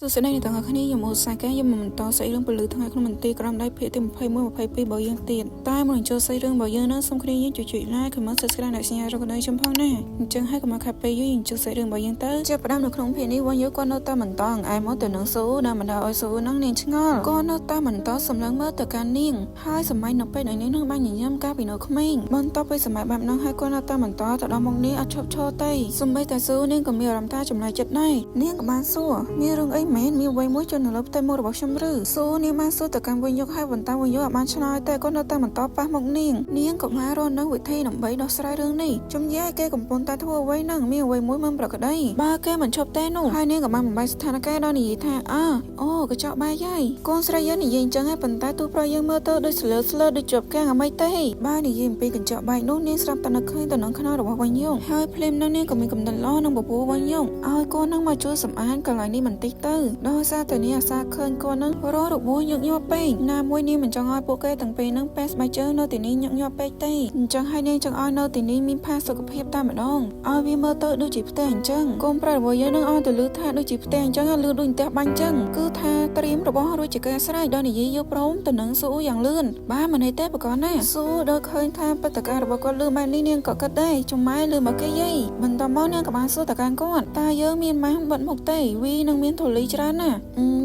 សួស្តីអ្នកទាំងអស់គ្នាខ្ញុំអូសាកាខ្ញុំមកបន្តសាច់រឿងពលឺថ្ងៃក្នុងមន្ទីរក្រមដៃភាគទី21 22របស់យើងទៀតតែមុននឹងចូលសាច់រឿងរបស់យើងនឹងសូមគ្នាយើងជួយចុច like comment subscribe និងសញ្ញារកនៅខ្ញុំផងណាអញ្ចឹងហើយកុំឲ្យខាត់ពេលយូរយើងចូលសាច់រឿងរបស់យើងទៅចាប់ផ្ដើមនៅក្នុងភាគនេះវិញយើងគាត់នៅតែបន្តអែមកទៅនឹងស៊ូដែលបណ្ដោយឲ្យស៊ូនឹងនាងឆ្ងល់គាត់នៅតែបន្តសម្លឹងមើលទៅកាន់នាងហើយសម័យនៅពេលដែលនាងនឹងបានញញឹមកាលពីនៅក្មេងបន្ទាប់ពីសម័យបែបនោះហើយគាត់នៅតែបន្តទៅដល់មុខនាងអត់ឈប់ឈរទេសូម្បីតែស៊ូនាងក៏មានអារម្មណ៍ថាចម្លែកចិត្តដែរនាងក៏បានសួរមានរឿងអីមែនមានអ្វីមួយជន់នៅលើផ្ទៃមុខរបស់ខ្ញុំឬស៊ូនាងបានសួរទៅកាន់វិញយកហើយបន្តវិញយកឲ្យបានឆ្លើយតែគាត់នៅតែបន្តប៉ះមុខនាងនាងក៏បានរកនៅវិធីដើម្បីដោះស្រាយរឿងនេះជំយាគេកំពុងតែធ្វើអ្វីហ្នឹងមានអ្វីមួយមិនប្រក្រតីបើគេមិនឈប់ទេនោះហើយនាងក៏បានបំបែកស្ថានភាពដល់និយាយថាអើអូកញ្ចក់បាយហើយកូនស្រីយើងនិយាយអញ្ចឹងហើយប៉ុន្តែទូប្រុសយើងមើលទៅដូចស្លើស្លើដូចជាប់កាំងអ្មីទេបើនិយាយអំពីកញ្ចក់បាយនោះនាងស្រាប់តែនឹកឃើញទៅនឹងខ្នងរបស់វិញយងហើយភ្លាមនឹងនាងក៏មានកំណត់ល្អនឹងពពូវិញយងឲ្យកូននឹងមកជួយសម្អាតកន្លែងនេះបន្តិចទៅដោយសារតែនាងអាសាឃើញកូននឹងរងរបួសញឹកញាប់ពេកណាមួយនាងមិនចង់ឲ្យពួកគេទាំងពីរនឹងប៉ះស្បែកជើងនៅទីនេះញឹកញាប់ពេកទេអញ្ចឹងហើយនាងចង់ឲ្យនៅទីនេះមានផាសុកភាពតែម្ដងឲ្យវាមើលទៅដូចជាផ្ទះអញ្ចឹងកូនប្រុសរបស់យើងនឹងឲ្យទៅលឺថាដូចជាផ្ទះអញ្ចឹងលឺដូចផ្ទះបាញ់អញ្ចឹងគឺថាត្រៀមរបស់រួចជាការស្រេចដល់និយាយយកព្រមទៅនឹងស៊ូយ៉ាងលឿនបាទមិនទេប្រកបណាស៊ូដល់ឃើញថាបដការរបស់គាត់លឺបែបនេះនាងក៏គិតដែរចំម៉ែលឺមកគេយាយបន្តមកនាងក៏បានសួរតកាន់គាត់តើយើងមានម៉ាស់បិទមុខទេវីនឹងមានធូលីច្រើនណាស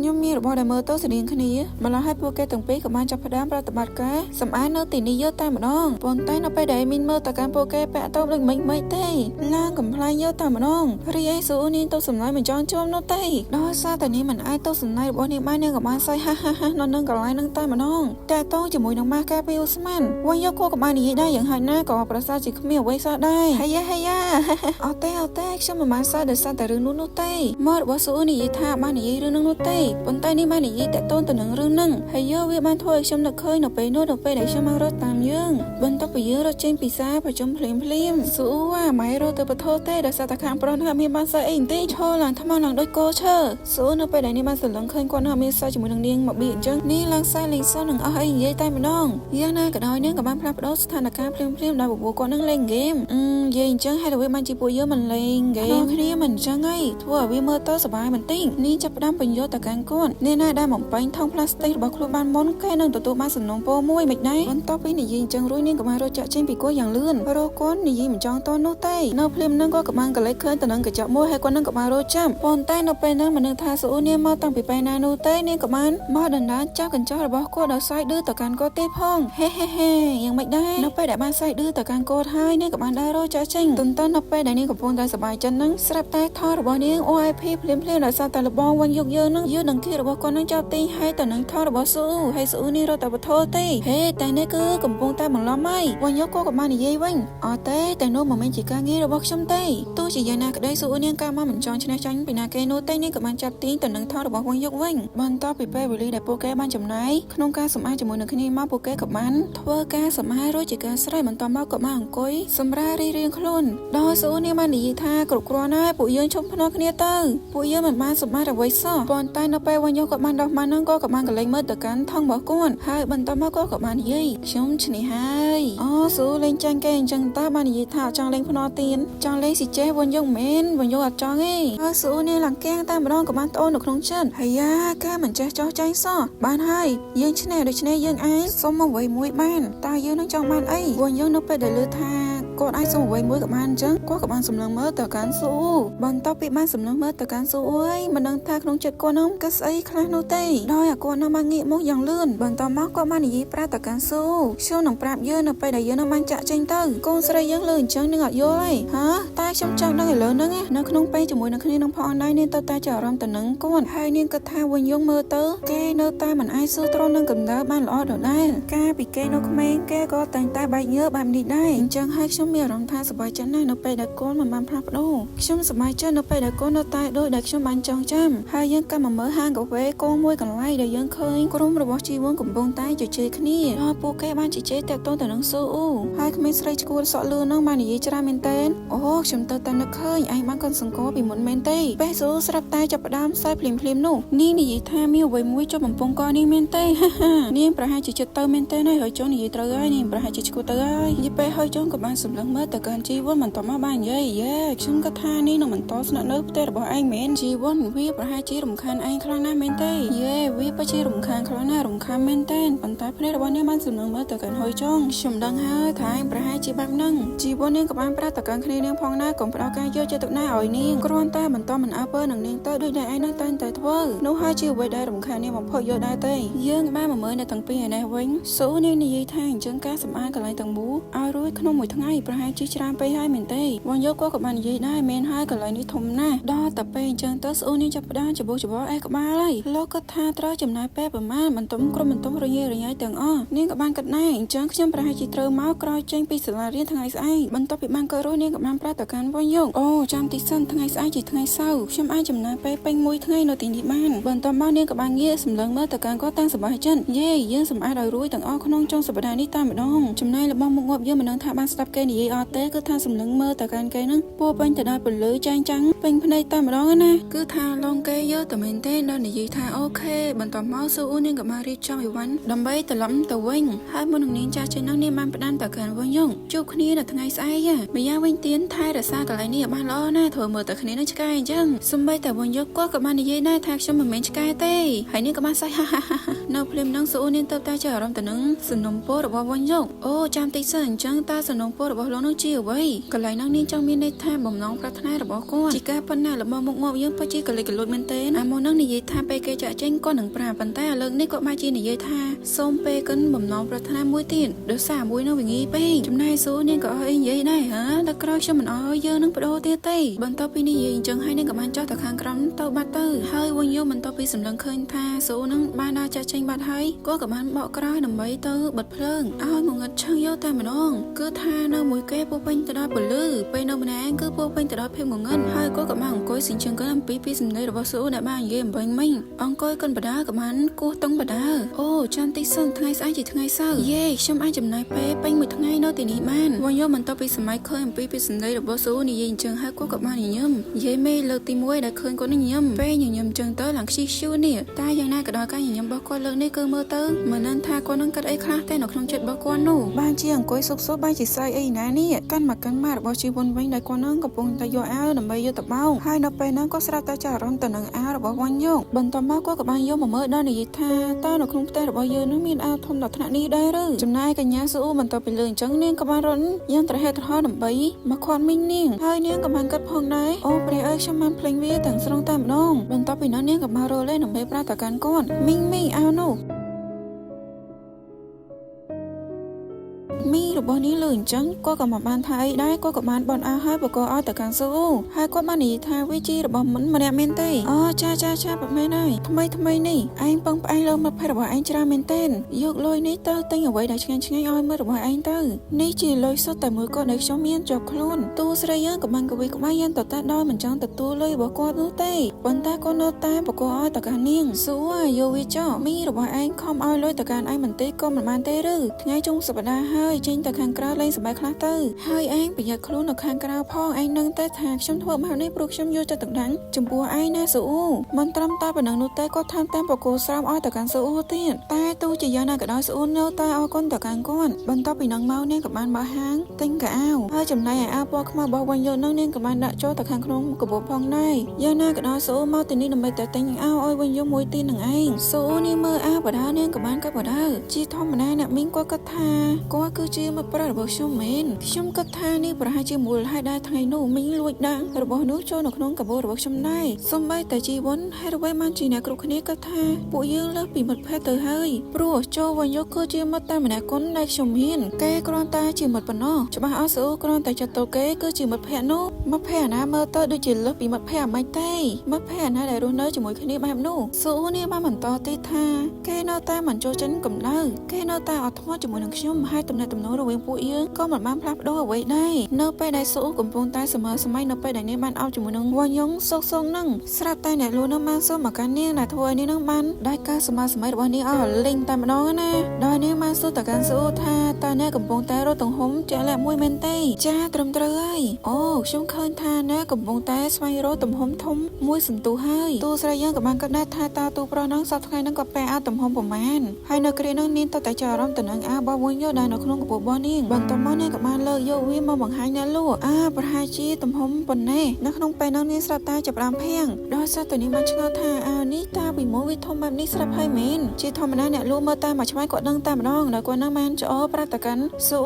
់ខ្ញុំមានរបស់ដែលមើលទៅស្រដៀងគ្នាម្ល៉េះហើយពួកគេទាំងពីរក៏បានចាប់ផ្ដើមប្រតិបត្តិការសម្អាតនៅទីនេះយកតែម្ដងប៉ុន្តែនៅពេលដែលមីនមើលតកាន់ពួកគេពាក់តូបដូចមិនមិនទេឡើងកំ pl ែងយកតែម្ដងរីឯស៊ូនាងទៅសំណាយមិនចង់ជួមនោះទេដោយសារតែនាងមិនអាចទៅសំណាយរបស់នាងបាននាងក៏បានសើចហាហាហានៅនឹងកន្លែងនឹងតែម្ដងតែតងជាមួយនឹងម៉ាកាពីអូស្មានវិញយកគោក៏បាននិយាយដែរយ៉ាងហោចណាស់ក៏ប្រសើរជាគ្មានអ្វីសោះដែរហាយ៉ាហាយ៉ាអត់ទេអត់ទេខ្ញុំមិនបានសើចដោយសារតែរឿងនោះនោះទេមករបស់ស៊ូនិយាយថាបាននិយាយរឿងនោះនោះទេប៉ុន្តែនេះបាននិយាយតាក់ទងទៅនឹងរឿងហ្នឹងហើយយកវាបានធ្វើឲ្យខ្ញុំនឹកឃើញនៅពេលនោះនៅពេលដែលខ្ញុំមករត់តាមយើងបន្ទាប់ពីយើងរត់ចេញពីសាប្រជុំភ្លាមភ្លាមស៊ូអាម៉ែរត់ទៅបធោទេដោយសារតែខាងប្រុសនឹងអត់មានបានសើចអីទេឈរឡើងថ្មឡើងដូចគោឈើស៊ូនៅពេលដែលនេះបានសន្លឹងឃើញគាត់នឹងអត់មានសើចជាមួយនឹងនាងមកបៀអញ្ចឹងនាងឡើងសើចលេងសើចនឹងអស់អីនិយាយតែម្ដងយ៉ាងណាក៏ដោយនាងក៏បានផ្លាស់ប្ដូរស្ថានភាពភ្លាមភ្លាមដល់បបួលគាត់នឹងលេងហ្គេមអឺនិយាយអញ្ចឹងហើយទៅវាបានជាពួកយើងមិនលេងហ្គេមគ្នាមិនអញ្ចឹងហីធ្វើឲ្យវាមើលទៅសប្បាយបន្តិចនាងចាប់ផ្ដើមបញ្យល់ទៅកាន់គាត់នាងណាដែលបំពេញថង់ផ្លាស្ទិករបស់ខ្លួនបានមុនគេនឹងទទួលបានសំណងពោមួយមិនដែរបន្ទាប់ពីនិយាយអញ្ចឹងរួចនាងក៏បានរត់ចាក់ចេញពីគាត់យ៉ាងលឿនរកគាត់និយាយមិនចង់តនោះទេនៅភ្លាមនឹងគាត់ក៏បានកលេចឃើញទៅនឹងកញ្ចក់មួយហើយគាត់នឹងក៏បានរត់ចាំប៉ុន្តែនៅពេលហ្នឹងមិនដឹងថាស៊ូនាងមកតាំងពីពេលណានោះទេនាងក៏បានមកដណ្ដើមចាប់កញ្ចក់របស់គាត់ដោយសាយឌឺទៅកាន់គាត់ទេផងហេហេហេយ៉ាងម៉េចដែរនៅពេលដែលបានសាយឌឺទៅកាន់គាត់ហើយនាងក៏បានដើររត់ចាក់ចេញទន្ទឹមនៅពេលដែលនាងកំពុងតែសប្បាយចិត្តហ្នឹងស្រាប់តែថតរបស់នាង OIP ភ្លាមភ្លាមដោយសារតែលបងវិញយកយើងហ្នឹងយឺនឹងគៀរបស់គាត់ហ្នឹងចាប់ទាញហើយទៅនឹងថតរបស់ស៊ូហើយស៊ូនេះរត់តែបធោទេហេតែនេះគឺកំពុងតែបន្លំហើយវិញយកគាត់ក៏បាននិយាយវិញអត់ទេតែនោះមិនមែនជាការងាររបស់ខ្ញុំទេទោះជាយ៉ាងណាក្តីស៊ូនាងកាមកមិនចង់ឈ្នះចាញ់ពីណាគេនោះទេនាងក៏បានចាប់ទាញទៅនឹងថតរបស់វិញយកវិញបន្ទាប់ពីពេលវេលាដែលពួកគេបានចំណាយក្នុងការសម្អាតជាមួយនឹងគ្នាមកពួកគេក៏បានធ្វើការសម្អាតរួចជាការស្រេចបន្ទាប់មកក៏បានអង្គុយសម្រារីរៀងខ្លួនដោយស៊ូនាងបាននិយាយថាគ្រប់គ្រាន់ហើយពួកយើងជុំភ្នាល់គ្នាទៅពួកយើងមិនបានសម្អាតអ្វីសោះប៉ុន្តែនៅពេលវិញយកក៏បានដោះមកហ្នឹងក៏ក៏បានកលេចមើលទៅកាន់ថង់របស់គាត់ហើយបន្ទាប់មកក៏ក៏បាននិយាយខ្ញុំឈ្នះហើយអូស៊ូលេងចាញ់គេអញ្ចឹងតើបាននិយាយថាអត់ចង់លេងភ្នាល់ទៀនចង់លេងស៊ីចេះវិញយកមែនវិញយកអត់ចង់ទេហើយស៊ូនាងឡើងកៀងតែម្ដងក៏បានត្អូននៅក្នុងចិត្តហើយយ៉ាគេមិនចេះចោះចាញ់សោះបានហើយយើងឈ្នះដូច្នេះយើងអាចសុំអ្វីមួយបានតើយើងនឹងចង់បានអីវិញយើងនៅពេលដែលលើថាគាត់អាចសុំអ្វីមួយក៏បានអញ្ចឹងគាត់ក៏បានសម្លឹងមើលទៅកាន់ស៊ូបន្ទាប់ពីបានសម្លឹងមើលទៅកាន់ស៊ូអើយមិនដឹងថាក្នុងចិត្តគាត់នឹងគិតស្អីខ្លះនោះទេដោយអាគាត់នឹងបានងាកមកយ៉ាងលឿនបន្ទាប់មកគាត់បាននិយាយប្រាប់ទៅកាន់ស៊ូខ្ញុំនឹងប្រាប់យើងនៅពេលដែលយើងនឹងបានចាក់ចេញទៅកូនស្រីយើងលើអញ្ចឹងនឹងអត់យល់ទេហាតែខ្ញុំចង់ដឹងឥឡូវហ្នឹងនៅក្នុងពេលជាមួយនឹងគ្នានឹងផងដែរនាងទៅតែចាប់អារម្មណ៍ទៅនឹងគាត់ហើយនាងគិតថាវិញយើងមើលទៅគេនៅតែមិនអាចស៊ូទ្រាំនឹងកម្ដៅបានល្អដដែលកាលពីគេនៅក្មេងគេក៏តែងតែបែកញើបែបនេះដែរអញ្ចឹងហើយខ្ញុំមានអារម្មណ៍ថាសប្បាយចិត្តណាស់នៅពេលដែលកូនមិនបានផ្លាស់ប្ដូរខ្ញុំសប្បាយចិត្តនៅពេលដែលកូននៅតែដូចដែលខ្ញុំបានចងចាំហើយយើងក៏មកមើលហាងកាហ្វេកូនមួយកន្លែងដែលយើងឃើញក្រុមរបស់ជីវនកំពុងតែជជែកគ្នាហើយពួកគេបានជជែកតាក់ទងទៅនឹងស៊ូអ៊ូហើយក្មេងស្រីឈួលសក់លឿនហ្នឹងបាននិយាយច្រើនមែនតើអូខ្ញុំទៅតែនឹកឃើញឯងបានកូនសង្គរពីមុនមែនទេពេលស៊ូស្រាប់តែចាប់ផ្ដើមសើចភ្លាមភ្លាមនោះនាងនិយាយថាមានអ្វីមួយចុះបំពង់កនាងមែនទេនាងប្រហែលជាចិត្តទៅមែនទេហើយចុងនិយាយត្រូវហើយនាងប្រហែលជាឈួលទៅហើយនិយាយពេលហើយចុងក៏បានសម្ សម្លឹងមើលទៅកាន់ជីវិតបន្តមកបាននិយាយយេខ្ញុំគិតថានេះនឹងបន្តស្នាក់នៅផ្ទះរបស់ឯងមែនជីវិតវាប្រហែលជារំខានឯងខ្លាំងណាស់មែនទេយេវាពិតជារំខានខ្លាំងណាស់រំខានមែនទេប៉ុន្តែភ្នែករបស់នាងបានសម្លឹងមើលទៅកាន់ហុយចុងខ្ញុំដឹងហើយថាឯងប្រហែលជាបែបហ្នឹងជីវិតនាងក៏បានប្រាប់ទៅកាន់គ្នានាងផងដែរកុំផ្ដល់ការយកចិត្តទុកដាក់ឲ្យនាងគ្រាន់តែបន្តមិនអើពើនឹងនាងទៅដូចដែលឯងនឹងតែងតែធ្វើនោះហើយជាអ្វីដែលរំខាននាងបំផុតយកដែរទេយើងបានមកមើលនៅទាំងពីរឯនេះវិញស៊ូនាងនិយាយថាអញ្ចឹងការសម្អាតកន្លែងទាំងមូលឲ្យរួចក្នុងមួយថ្ងៃប្រហែលជាច្រើនពេកហើយមែនទេវងយកក៏ក៏បាននិយាយដែរមែនហើយកន្លែងនេះធំណាស់ដល់តែពេលអញ្ចឹងទៅស្អូននាងចាប់ផ្ដើមច្បោះច្បល់អេះក្បាលហើយលោកគាត់ថាត្រូវចំណាយពេលប្រហែលបន្ទុំក្រុមបន្ទុំរញ៉េរញ៉ៃទាំងអស់នាងក៏បានគិតដែរអញ្ចឹងខ្ញុំប្រហែលជាត្រូវមកក្រោយចេញពីសាលារៀនថ្ងៃស្អែកបន្ទាប់ពីបានកើតរួចនាងក៏បានប្រាប់ទៅកាន់វងយកអូចាំតិចសិនថ្ងៃស្អែកជាថ្ងៃសៅរ៍ខ្ញុំអាចចំណាយពេលពេញមួយថ្ងៃនៅទីនេះបានបន្ទាប់មកនាងក៏បានងាកសម្លឹងមើលទៅកាន់គាត់តាំងសប្បាយចិត្តយេយើងសម្អាតឲ្យរួចទាំងអស់ក្នុងចុងសប្តាហ៍នេះតែម្ដងចំណែករបស់មុខងាប់យើងមិនដឹងថាបានស្ដាប់គេនិយាយអត់ទេគឺថាសម្លឹងមើលទៅកាន់គេនឹងពោពេញទៅដោយពលឺចែងចាំងពេញភ្នែកតែម្ដងណាគឺថាឡងគេយកតែមែនទេដល់និយាយថាអូខេបន្ទាប់មកស៊ូអ៊ូនាងក៏បានរៀបចំអីវ៉ាន់ដើម្បីត្រឡប់ទៅវិញហើយមុននឹងនាងចាស់ចេញនោះនាងបានផ្ដាំទៅកាន់វិញយងជួបគ្នានៅថ្ងៃស្អែកម្យ៉ាងវិញទៀនថែរក្សាកន្លែងនេះឲ្យបានល្អណាធ្វើមើលតែគ្នានឹងឆ្កែអញ្ចឹងសំបីតែវិញយកគាត់ក៏បាននិយាយដែរថាខ្ញុំមិនមែនឆ្កែទេហើយនាងក៏បានសើចហាហាហានៅភ្លាមនឹងស៊ូអ៊ូនាងទៅតែចាប់អារម្មណ៍ទៅនឹងសំណុំពររបស់វិញយកអូចាំតិចសិនអញ្ចឹងតើសំណុំពររបស់លោកនឹងជាអ្វីកន្លែងនោះនាងចង់មានន័យថាបំណងប្រាថ្នារបស់គាត់ជាការប៉ុណ្ណារបស់មុខងាប់យើងពិតជាកលិចកលួចមែនទេអាមុននឹងនិយាយថាពេលគេចាក់ចេញគាត់នឹងប្រាប់ប៉ុន្តែឥឡូវនេះគាត់បានជានិយាយថាសូមពេលកិនបំណងប្រាថ្នាមួយទៀតដោយសារមួយនឹងវាងាយពេកចំណែកស៊ូនាងក៏អស់អីនិយាយដែរហ៎ដល់ក្រោយខ្ញុំមិនអោយយើងនឹងបដូរទៀតទេបន្ទាប់ពីនិយាយអញ្ចឹងហើយនាងក៏បានចុះទៅខាងក្រោមទៅបាត់ទៅហើយវិញយកបន្ទាប់ពីសម្លឹងឃើញថាស៊ូនឹងបានដល់ចាក់ចេញបាត់ហើយគាត់ក៏បានបកក្រោយដើម្បីទៅបិទភ្លើងឲ្យងងឹតឆឹងយកតែម្ដងគឺថានៅមួយគេពោពេញទៅដោយពលឺពេលនៅម្នាក់ឯងគឺពោពេញទៅដោយភាពងងឹតហើយគាត់ក៏បានអង្គុយសិញ្ជឹងកិនអំពីពីសម្ដីរបស់ស៊ូដែលបាននិយាយអំបញ្ញមិញអង្គុយកិនបដាក៏បានគោះតុងបដាអូចាំតិចសិនថ្ងៃស្អែកជាថ្ងៃសៅរ៍យេខ្ញុំអាចចំណាយពេលពេញមួយថ្ងៃនៅទីនេះបានវងយកបន្ទាប់ពីសម័យឃើញអំពីពីសម្ដីរបស់ស៊ូនិយាយអញ្ចឹងហើយគាត់ក៏បានញញឹមនិយាយមេលើកទី1ដែលឃើញគាត់នឹងញញឹមពេលញញឹមអញ្ចឹងទៅឡើងខ្ជិះខ្ជូននេះតែយ៉ាងណាក៏ដោយការញញឹមរបស់គាត់លើកនេះគឺមើលទៅមិនដឹងថាគាត់នឹងគិតអីខ្លះទេនៅក្នុងចិត្តរបស់គាត់នោះបានជាអង្គុយសុកសុកបានជាស្អីអីណានេះកាន់មកកាន់មករបស់ជីវិនវិញដែលគាត់នឹងកំពុងតែយកអាវដើម្បីយកទៅបោកហើយនៅពេលហ្នឹងគាត់ស្រាប់តែចាប់អារម្មណ៍ទៅនឹងអាវរបស់វ៉ាន់យកបន្ទាប់មកគាត់ក៏បានយកមកមើលដល់និយាយថាតើនៅក្នុងផ្ទះរបស់យើងនឹងមានអាវធំដល់ថ្នាក់នេះដែរឬចំណែកកញ្ញាស៊ូបន្ទាប់ពីលើអញ្ចឹងនាងក៏បានរត់យ៉ាងត្រហេត្រហោដើម្បីមកខាត់មីងនាងហើយនាងក៏បានគិតផងដែរអូព្រះអើយខ្ញុំបានភ្លេងវាទាំងស្រុងតែម្ដងបន្ទាប់ពីនោះនាងក៏បានរលេដើម្បីប្រាទៅកាន់គាត់មីងមីងអាវនោះមីរបស់នាងលើអញ្ចឹងគាត់ក៏មកបានថាអីដែរគាត់ក៏បានបន់អាហើយបកឲ្យទៅកាន់ស៊ូហើយគាត់បាននិយាយថាវាជារបស់មិនម្នាក់មែនទេអូចាចាចាប្រមែនហើយថ្មីថ្មីនេះឯងពឹងផ្អែកលើមិត្តភក្តិរបស់ឯងច្រើនមែនទេយកលុយនេះទៅទិញអ្វីដែលឆ្ងាញ់ឆ្ងាញ់ឲ្យមិត្តរបស់ឯងទៅនេះជាលុយសុទ្ធតែមួយគាត់ដែលខ្ញុំមានជាប់ខ្លួនតួស្រីយើងក៏បានកវីក្បាលយ៉ាងតតាដោយមិនចង់ទទួលលុយរបស់គាត់នោះទេប៉ុន្តែគាត់នៅតែបកឲ្យទៅកាន់នាងស៊ូយកវាចោមីរបស់ឯងខំឲ្យលុយទៅកាន់ឯងបន្តិចក៏មិនបានទេឬថ្ងៃចុងសប្តាហ៍ហើយចេញទៅខាងក្រៅលេងសប្បាយខ្លះទៅហើយឯងប្រយ័ត្នខ្លួននៅខាងក្រៅផងឯងនឹងតែថាខ្ញុំធ្វើបែបនេះព្រោះខ្ញុំយកចិត្តទុកដាក់ចំពោះឯងណាស៊ូមិនត្រឹមតែប៉ុណ្ណឹងនោះទេគាត់ថែមទាំងបកគោស្រោមឲ្យទៅកាន់ស៊ូទៀតតែទោះជាយ៉ាងណាក៏ដោយស៊ូនៅតែអរគុណទៅកាន់គាត់បន្ទាប់ពីនឹងមកនាងក៏បានបើហាងទិញកៅអៅហើយចំណែកឯអាវពណ៌ខ្មៅរបស់វិញយកនឹងនាងក៏បានដាក់ចូលទៅខាងក្នុងកាបូបផងដែរយ៉ាងណាក៏ដោយស៊ូមកទីនេះដើម្បីតែទិញអាវឲ្យវិញយកមួយទីនឹងឯងស៊ូនាងមើលអាវបដានាងក៏បានកាត់បដាជាធម្មតាអ្នកមីងគាត់គិតថាគាត់គឺជាមិត្តប្រុសរបស់ខ្ញុំមែនខ្ញុំគិតថានេះប្រហែលជាមូលហេតុដែលថ្ងៃនោះមីងលួចដាក់របស់នោះចូលនៅក្នុងកាបូបរបស់ខ្ញុំដែរសំបីតែជីវិនហេតុអ្វីបានជាអ្នកគ្រប់គ្នាគិតថាពួកយើងលើសពីមិត្តភក្តិទៅហើយព្រោះចូលវិញយកគឺជាមិត្តតែម្នាក់គន់ដែលខ្ញុំមានគេគ្រាន់តែជាមិត្តប៉ុណ្ណោះច្បាស់អស់ស៊ូគ្រាន់តែចាត់ទុកគេគឺជាមិត្តភក្តិនោះមិត្តភក្តិអាណាមើលទៅដូចជាលើសពីមិត្តភក្តិអាម៉េចទេមិត្តភក្តិអាណាដែលរស់នៅជាមួយគ្នាបែបនោះស៊ូនេះបានបន្តទៀតថាគេនៅតែមិនចូលចិត្តកម្ដៅគេនៅតែអត់ធ្មត់ជាមួយនឹងខ្ញុំហើយទំនាក់ទំនងរវាងពួកយើងក៏មិនបានផ្លាស់ប្ដូរអ្វីដែរនៅពេលដែលស៊ូកំពុងតែសម័យសម័យនៅពេលដែលនាងបានអោបជាមួយនឹងវ៉ាយ៉ុងសុកសុងនឹងស្រាប់តែអ្នកលួនឹងបានសួរមកកាន់នាងដែលធ្វើឲ្យនាងនឹងបានដាច់ការសម័យសម័យរបស់នាងអស់លីងតែម្ដងណាដោយនាងបានសួរទៅកាន់ស៊ូថាតើអ្នកកំពុងតែរត់ទំហំជាក់លាក់មួយមែនទេចាត្រឹមត្រូវហើយអូខ្ញុំឃើញថាអ្នកកំពុងតែស្វែងរកទំហំធំមួយសន្ទុះហើយទូស្រីយើងក៏បានគិតដែរថាតើទូប្រុសនឹងសប្តាហ៍ថ្ងៃនឹងក៏ពាក់អាវទំហំប្រមាណហើយនៅគ្រានោះនាងតតែចាប់អារម្មណ៍ទៅនឹងអាវរបស់វិញយកដែលនៅក្នុង ពស់របស់នាងបន្ទាប់មកនាងក៏បានលើកយកវាមកបង្ហាញអ្នកលក់អាប្រហែលជាទំហំប៉ុណ្ណេះនៅក្នុងពេលនោះនាងស្រាប់តែចាប់ផ្ដើមភាំងដោយសារតែនាងបានឆ្ងល់ថាអានេះតើពីមុនវាធំបែបនេះស្រាប់ហើយមែនជាធម្មតាអ្នកលក់មើលតែមួយឆ្វែងគាត់ដឹងតែម្ដងដោយគាត់នឹងបានច្អល់ប្រាប់តកាន់ស៊ូ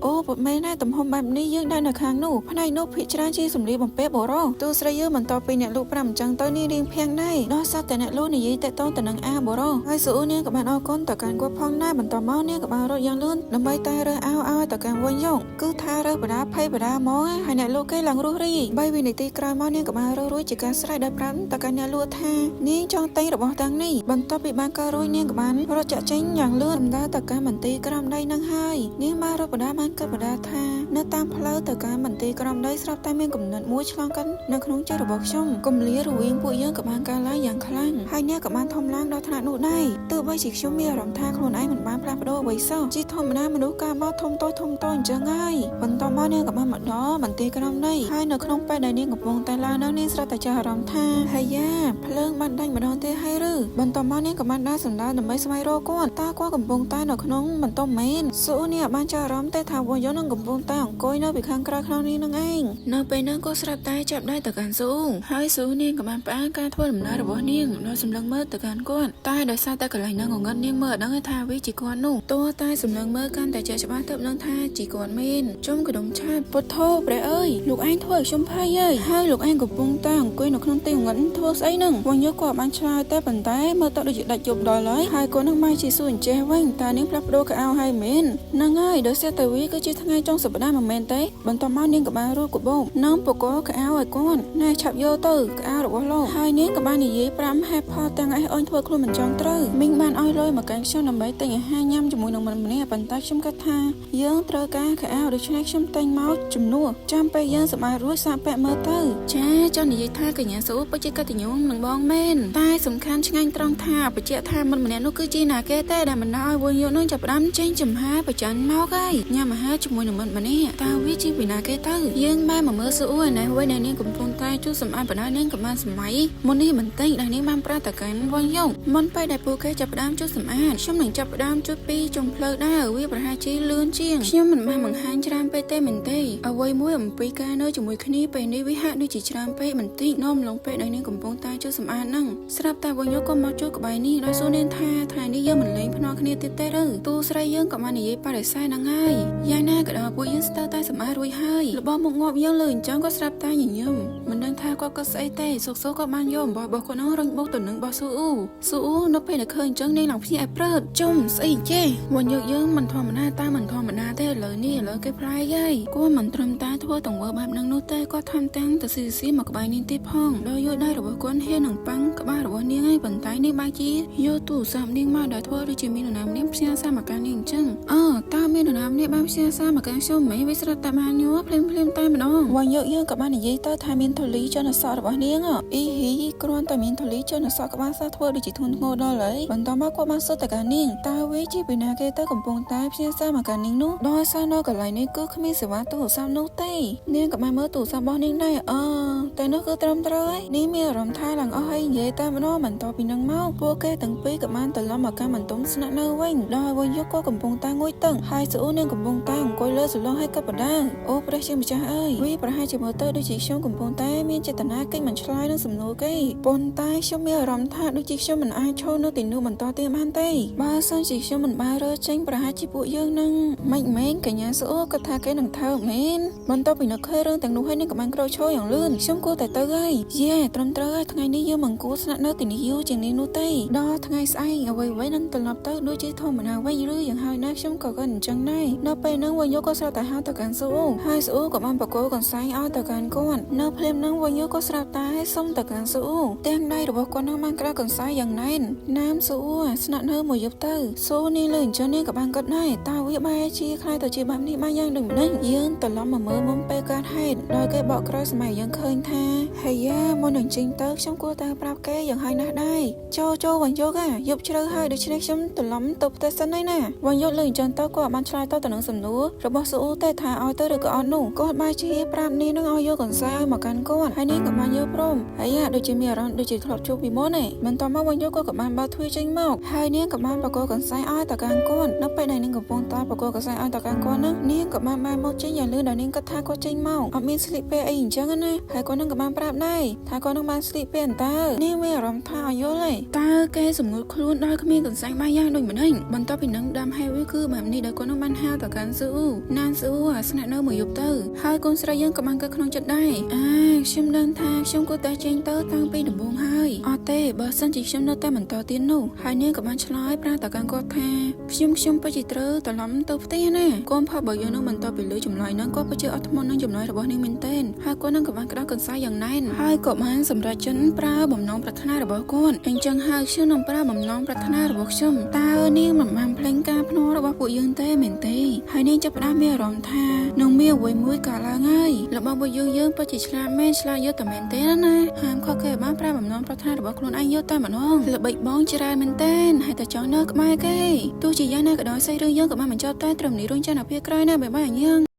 អូពុតមែនណាទំហំបែបនេះយើងដែរនៅខាងនោះផ្នែកនោះភាគច្រើនជាសម្លៀកបំពាក់បរោះទូស្រីយើងបន្តពីអ្នកលក់ប្រាប់អញ្ចឹងទៅនាងរៀងភាំងដែរដោយសារតែអ្នកលក់និយាយតាក់ទងទៅនឹងអាបរោះហើយស៊ូនាងក៏បានអរគុណទៅកាន់គាត់ផងដែរបន្តមកនាងក៏បានរត់យ៉ាងលឿនដើម្បីតែរើសអាវឲ្យទៅកាន់វិញយកគឺថារើសបដាភ័យបដាមកហើយអ្នកលក់គេឡើងរស់រី3វិនាទីក្រោយមកនាងក៏បានរើសរួចជាការស្រេចដោយប្រាប់ទៅកាន់អ្នកលក់ថានាងចង់ទិញរបស់ទាំងនេះបន្ទាប់ពីបានកើតរួចនាងក៏បានរត់ចាក់ចេញយ៉ាងលឿនដំណើរទៅកាន់មន្ទីរក្រោមដីនឹងហើយនាងបានរត់បដាបានកាត់បដាថានៅតាមផ្លូវទៅកាន់មន្ទីរក្រោមដីស្រាប់តែមានគំនិតមួយឆ្លងកាត់នៅក្នុងចិត្តរបស់ខ្ញុំគម្លារវាងពួកយើងក៏បានកើនឡើងយ៉ាងខ្លាំងហើយអ្នកក៏បានធំឡើងដល់ថ្នាក់នោះដែរទោះបីជាខ្ញុំមានអារម្មណ៍ថាខ្លួនឯងមិនបានផ្លាស់ប្ដូរអ្វីសោះជាធម្មតាមនុស្សកាលមកធំតូចធំតូចអញ្ចឹងហើយបន្តមកនាងក៏បានមកដល់មន្ទីរក្រោមដីហើយនៅក្នុងពេលដែលនាងកំពុងតែឡើងនឹងនាងស្រាប់តែចាស់អារម្មណ៍ថាហាយ៉ាភ្លើងបានដាច់ម្ដងទៀតហើយឬបន្តមកនាងក៏បានដើរសម្ដៅដើម្បីស្វែងរកគាត់តើគាត់កំពុងតែនៅក្នុងបន្ទប់មែនស៊ូនាងបានចាស់អារម្មណ៍ទេថាវយនឹងកំពុងតែអង្គុយនៅពីខាងក្រៅខ្នងនាងនឹងឯងនៅពេលហ្នឹងក៏ស្រាប់តែចាប់ដៃទៅកាន់ស៊ូហើយស៊ូនាងក៏បានផ្អាកការធ្វើដំណើររបស់នាងដោយសម្លឹងមើលទៅកាន់គាត់តែដោយសារតែកន្លែងហ្នឹងងងឹតនាងមើលអត់ដឹងថាវាជាគាត់នោះតោះតែសម្លឹងមើលកាន់តែជាក់ច្បាស់ទើបនឹងថាជាគាត់មែនជុំកដុំឆាតពុទ្ធោព្រះអើយលោកឯងធ្វើឲ្យខ្ញុំភ័យហើយហើយលោកឯងកំពុងតែអង្គុយនៅក្នុងទីងងឹតធ្វើស្អីហ្នឹងវងយកគាត់បានឆ្លើយតែប៉ុន្តែមើលទៅដូចជាដាច់យប់ដល់ហើយហើយគាត់នឹងមកជាសួរអញ្ចេះវិញតើនាងផ្លាស់ប្ដូរកៅអៅហើយមែនហ្នឹងហើយដោយសារតែវាគឺជាថ្ងៃចុងសប្តាហ៍មិនមែនទេបន្ទាប់មកនាងក៏បានរួចកបោបនឹងបកកៅអៅឲ្យគាត់ណែឆាប់យកទៅកៅអៅរបស់លោកហើយនាងក៏បាននិយាយប្រាំហេតុផលទាំងអីអូនធ្វើខ្លួនមិនចង់ត្រូវមីងបានឲ្យលុយមកកាន់ខ្ញុំដើម្បីទិញអាហារញ៉ាំជាមួយនឹងមិត្តម្នាក់ប៉ុន្តែខ្ញុំគិតថាយើងត្រូវការកៅអៅដូច្នេះខ្ញុំទិញមកជំនួសចាំពេលយើងសប្បាយរួចសាកពាក់មើលទៅចាចង់និយាយថាកញ្ញាស៊ូពិតជាកតញ្ញូនឹងបងមែនតែសំខាន់ឆ្ងាញ់ត្រង់ថាបញ្ជាក់ថាមិត្តម្នាក់នោះគឺជាណាគេទេដែលមិនឲ្យវងយកនឹងចាប់ផ្ដើមចេញចំហាប្រច័នមកហើយញ៉ាំអាហារជាមួយនឹងមិត្តម្នាក់តើវាជាពីណាគេទៅយើងបែរមកមើលស៊ូឯនេះវិញដែលនាងកំពុងតែជួយសម្អាតបណ្ដានាងក៏បានសម័យមុននេះបន្តិចដែលនាងបានប្រាតកាន់វងយកមុនពេលដែលពួកគេចាប់ផ្ដើមជួយសម្អាតខ្ញុំនឹងចាប់ផ្ដើមជួយពីចុងផ្លូវដែរវាប្រហែលជាលឿនជាងខ្ញុំមិនបានបង្ហាញច្រើនពេកទេមែនទេអ្វីមួយអំពីការនៅជាមួយគ្នាពេលនេះវាហាក់ដូចជាច្រើនពេកបន្តិចនាំឡងពេលដែលនាងកំពុងតែជួយសម្អាតហ្នឹងស្រាប់តែវងយកក៏មកជួយក្បែរនេះដោយសួរនាងថាថ្ងៃនេះយើងមិនលេងភ្នាល់គ្នាទៀតទេឬទូស្រីយើងក៏បាននិយាយបដិសេធហ្នឹងហើយយ៉ាងណាក៏ដោយពួកយើងស្ទើរតែសម្អាតរួចហើយរបស់មុខងាប់យើងលើអញ្ចឹងក៏ស្រាប់តែញញឹមមិនដឹងថាគាត់ក៏ស្អីទេសុកសុកក៏បានយកអំបោះរបស់គាត់ហ្នឹងរុញបុកទៅនឹងបោះស៊ូអ៊ូស៊ូអ៊ូនៅពេលដែលឃើញអញ្ចឹងនាងឡើងភ្ញាក់ឲ្យព្រឺតជុំស្អីចេះវងយកយើងមិនធម្មតាតែមិនធម្មតាទេឥឡូវនេះឥឡូវគេប្រែហើយគាត់មិនត្រឹមតែធ្វើទង្វើបែបហ្នឹងនោះទេគាត់ថែមទាំងទៅស៊ីស៊ីមកក្បែរនាងទៀតផងដោយយកដៃរបស់គាត់ហ៊ាននឹងប៉ាំងក្បាលរបស់នាងហើយប៉ុន្តែនាងបែរជាយកទូរស័ព្ទនាងមកដែលធ្វើដូចជាមាននរណាម្នាក់ផ្ញើសារមកកាន់នាងអញ្ចឹងអើតើមាននរណាម្នាក់បានផ្ញើសារមកកាន់ខ្ញុំមែនវាស្រាប់តែបានញ័រភ្លាមភ្លាមតែម្ដងវងយកយើងក៏បាននិយាយទៅថាមានធូលីចនសក់របស់នាងអ៊ីហ៊ីគ្រាន់តែមានធូលីចនសក់ក្បាលសោះធ្វើដូចជាធ្ងន់ធ្ងរដល់ហើយបន្តមកគាត់បានសួរទៅកាន់នាងតើវាជាពីណាគេទៅកំពុងតែផ្ញើសារមកកាន់នាងនោះដោយសារនៅកន្លែងនេះគឺគ្មានសេវាទូរស័ព្ទនោះទេនាងក៏បានមើលទូរស័ព្ទរបស់នាងដែរអឺតែនោះគឺត្រឹមត្រូវហើយនាងមានអារម្មណ៍ថាឡើងអស់ហើយនិយាយតែម្ដងបន្តពីនឹងមកពួកគេទាំងពីរក៏បានត្រឡប់មកកាន់បន្ទប់ស្នាក់នៅវិញដោយវិញយកក៏កំពុងតែងុយតឹងហើយស៊ូនាងកំពុងតែអង្គុយលើសាឡុងហើយក៏បដាអូព្រះជាម្ចាស់អើយវាប្រហែលជាមើលទៅដូចជាខ្ញុំកំពុងតែមានចេតនាកិច្ចមិនឆ្លើយនឹងសំណួរគេប៉ុន្តែខ្ញុំមានអារម្មណ៍ថាដូចជាខ្ញុំមិនអាចឈរនៅទីនោះបន្តទៀតបានទេបើសិនជាខ្ញុំមិនបានរើចេញប្រហែលជាពួកយើងនឹងមិនមែនកញ្ញាស៊ូគាត់ថាគេនឹងថើមែនបន្ទាប់ពីនឹកឃើញរឿងទាំងនោះហើយនាងក៏បានក្រោកឈរយ៉ាងលឿនខ្ញុំគួរតែទៅហើយយេត្រឹមត្រូវហើយថ្ងៃនេះយើងមិនគួរស្នាក់នៅទីនេះយូរជាងនេះនោះទេដល់ថ្ងៃស្អែកអ្វីៗនឹងត្រឡប់ទៅដូចជាធម្មតាវិញឬយ៉ាងហើយណាស់ខ្ញុំក៏គាត់អញ្ចឹងដែរនៅពេលហ្នឹងវិញយកក៏ស្រាប់តែហៅទៅកាន់ស៊ូហើយស៊ូក៏បានបកគោកន្សែងឲ្យទៅកាន់គាត់នៅភ្លាមហ្នឹងវិញយកក៏ស្រាប់តែសុំទៅកាន់ស៊ូទាំងដៃរបស់គាត់នឹងបានក្តៅកន្សែងយ៉ាងណែនណាមស៊ូស្នាក់នៅមួយយប់ទៅស៊ូនេះលើអញ្ចឹងនេះក៏បានគាត់ដែរតើវាបែរជាខ្លាយទៅជាបែបនេះបានយ៉ាងដូចម្ដេចយើងត្រឡប់មកមើលមុំពេលកើតហេតុដោយគេបកក្រោយសម័យយើងឃើញថាហាយ៉ាមុននឹងចេញទៅខ្ញុំគួរតែប្រាប់គេយ៉ាងហើយណាស់ដែរចូលចូលវិញយកអាយប់ជ្រៅហើយដូច្នេះខ្ញុំត្រឡប់ទៅផ្ទះសិនហើយណាវិញយកលើអញ្ចឹងទៅគាត់បានឆ្លើយតបទៅនឹងសំណួររបស់ស៊ូទេថាឲ្យទៅឬក៏អត់នោះគាត់បែរជាប្រាប់នាងនឹងឲ្យយកកន្សែងឲ្យមកកាន់គាត់ហើយនាងក៏បានយល់ព្រមហើយយ៉ាដូចជាមានអារម្មណ៍ដូចជាធ្លាប់ជួបពីមុនឯងបន្ទាប់មកវិញយកគាត់ក៏បានបើកទ្វារចេញមកហើយនាងក៏បានបកកន្សែងឲ្យទៅកាន់គាត់នៅពេលដែលនាងកំពុងតែ បកកកសែឲ្យតកាន់គាត់ហ្នឹងនាងក៏បានបែរមកចេញយ៉ាងលឿនដល់នាងគិតថាគាត់ចេញមកអត់មានស្លៀកពាក់អីអញ្ចឹងណាហើយគាត់នឹងក៏បានប្រាប់ដែរថាគាត់នឹងបានស្លៀកពាក់អន្តើនាងមានអារម្មណ៍ថាអត់យល់ទេតើគេសម្ងួតខ្លួនដោយគ្មានកន្សែងបាយយ៉ាងដូចម្ដេចបន្ទាប់ពីនឹងដាំហេវីគឺបែបនេះដោយគាត់នឹងបានហៅតកាន់ស៊ូណានស៊ូអាស្នាក់នៅមួយយប់ទៅហើយកូនស្រីយើងក៏បានគិតក្នុងចិត្តដែរអាខ្ញុំដឹងថាខ្ញុំគួរតែចេញទៅតាំងពីដំបូងហើយអត់ទេបើសិនជាខ្ញុំនៅតែបន្តទៀតនោះហើយនាងក៏បានឆ្លើយប្រាប់តកាន់គាត់ថាខ្ញុំខ្ញុំពិតជាត្រូវត្រឡប់ទៅផ្ទះណាកូនផលបើយើងនឹងបន្តពីលើចម្លើយហ្នឹងគាត់ពិតជាអត់ធ្មត់នឹងចម្លើយរបស់នាងមែនទែនហើយគាត់នឹងក៏បានក្តៅកន្សែងយ៉ាងណែនហើយក៏បានសម្រេចចិត្តប្រើបំណងប្រាថ្នារបស់គាត់អញ្ចឹងហើយខ្ញុំនឹងប្រើបំណងប្រាថ្នារបស់ខ្ញុំតើនាងមិនបានភ្លេងការភ្នាល់របស់ពួកយើងទេមែនទេហើយនាងចាប់ផ្ដើមមានអារម្មណ៍ថានឹងមានអ្វីមួយកើតឡើងហើយរបស់ពួកយើងយើងពិតជាឆ្លាតមែនឆ្លាតយកតែមែនទេណាហាមខុសគេបានប្រើបំណងប្រាថ្នារបស់ខ្លួនឯងយកតែម្ដងល្បិចបងច្រើនមែនទែនហើយតែចង់នៅក្បែរគេទោះជាយ៉ាងណាក៏ដោយសាច់រឿងយើងក៏បានបញ្ចប់តែត្រឹមនេះរុញចានអាភាក្រោយណាបាយបាយអញ្ញង។